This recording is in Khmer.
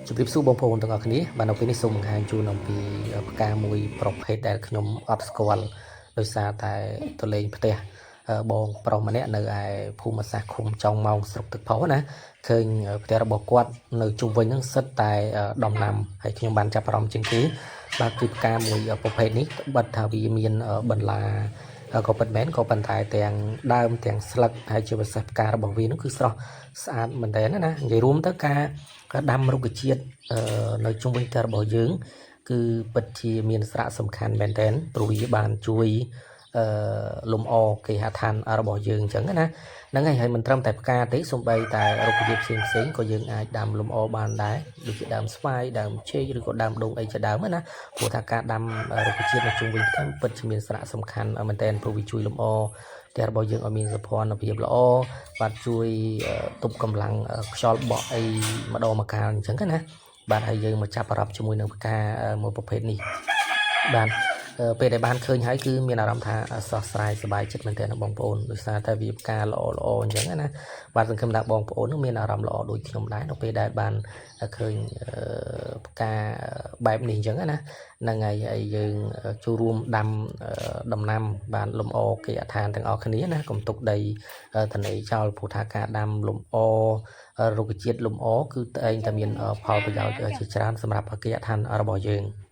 ជម្រាបសួរបងប្អូនទាំងអស់គ្នាបាទនៅពេលនេះសូមបង្ហាញជូនអំពីផ្កាមួយប្រភេទដែលខ្ញុំអត់ស្គាល់ដោយសារតែទៅលេងផ្ទះបងប្រុសម្នាក់នៅឯភូមិសាស្ត្រឃុំចောင်းម៉ោងស្រុកទឹកផុសណាឃើញផ្ទះរបស់គាត់នៅជុំវិញហ្នឹងសិតតែដំណាំហើយខ្ញុំបានចាប់អារម្មណ៍ជាងគេបាទគឺផ្កាមួយប្រភេទនេះបិទថាវាមានបន្លាក៏ពិតមែនក៏ប៉ុន្តែទាំងដើមទាំងស្លឹកហើយជាពិសេសផ្ការបស់វានោះគឺស្រស់ស្អាតមែនតើណានិយាយរួមទៅការដាំរុក្ខជាតិនៅជុំវិញផ្ទះរបស់យើង គឺពិតជាមានសារៈសំខាន់មែនទែនព្រោះវាបានជួយលំអគេហដ្ឋានរបស់យើងអញ្ចឹងណាហ្នឹងហើយហើយមិនត្រឹមតែផ្កាទេសូម្បីតែរុក្ខជាតិផ្សេងផ្សេងក៏យើងអាចដាំលំអបានដែរដូចជាដើមស្វាយដើមចេកឬក៏ដើមដូងអីជាដើមណាព្រោះថាការដាំរុក្ខជាតិនៅជុំវិញផ្ទះពិតជាមានសារៈសំខាន់មែនទែនព្រោះវាជួយលំអផ្ទះរបស់យើងឲ្យមានសោភ័ណភាពល្អបាទជួយទប់កម្លាំងខ្យល់បក់អីម្ដងម្កាលអញ្ចឹងណាបាទហើយយើងមកចាប់អារម្មណ៍ជាមួយនឹងផ្កាមួយប្រភេទនេះបាទពេលដែលបានឃើញហើយគឺមានអារម្មណ៍ថាស្រស់ស្រាយសប្បាយចិត្តមែនទែនណាបងប្អូនដោយសារតែវាផ្កាល្អល្អអញ្ចឹងណាបាទសង្ឃឹមថាបងប្អូននឹងមានអារម្មណ៍ល្អដូចខ្ញុំដែរនៅពេលដែលបានឃើញផ្កាបែបនេះអញ្ចឹងណាហ្នឹងហើយហើយយើងចូលរួមដាំដំណាំបានលំអគេអដ្ឋានទាំងអស់គ្នាណាកុំទុកដីតនីចោលព្រោះថាការដាំលំអរុក្ខជាតិលំអគឺតែងតែមានផលប្រយោជន៍ជាច្រើនសម្រាប់គេអដ្ឋានរបស់យើង។